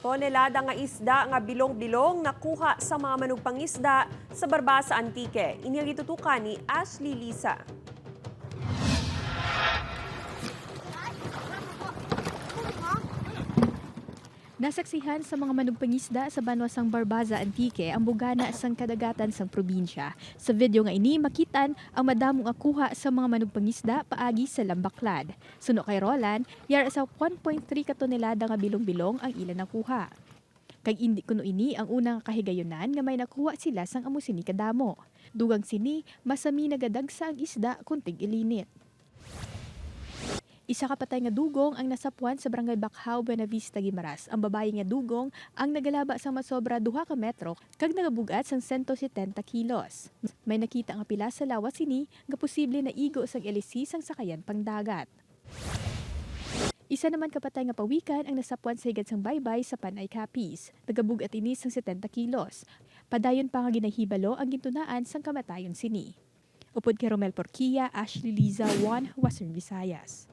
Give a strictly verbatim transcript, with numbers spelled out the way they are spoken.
Tonelada nga isda nga bilong-bilong nakuha sa mga manugpangisda sa Barbaza, Antique. Ini ang gitutukan ni Ashley Lisa. Nasaksihan sa mga manugpangisda sa banwa sang Barbaza, Antique ang bugana sang kadagatan sang probinsya. Sa video nga ini, makitan ang madamo nga kuha sa mga manugpangisda paagi sa Lambaklad. Suno kay Roland, yara sa one point three ka tonelada nga bilong-bilong ang ila nakuha. Kag indi kuno ini ang una nga kahigayunan nga may nakuha sila sang amo sini kadamo. Dugang sini, masami nagadagsa ang isda kon tig-ilinit. Isa ka patay nga dugong ang nasapwan sa Barangay Bacjao, Buenavista, Guimaras. Ang babayi nga dugong ang nagalaba sang masobra duha ka metro kag nagabug-at sang sento setenta kilos. May nakita nga pila sa lawas sini nga posible naigo sang L S C sang sakayan pangdagat. Isa naman ka patay nga pawikan ang nasapwan sa higad sang baybay sa Panay, Capiz. Nagabug-at ini sang setenta kilos. Padayon pa nga ginahibalo ang gintunaan sang kamatayon sini. Upod kay Romel Porquia, Ashley Liza, One Western Visayas.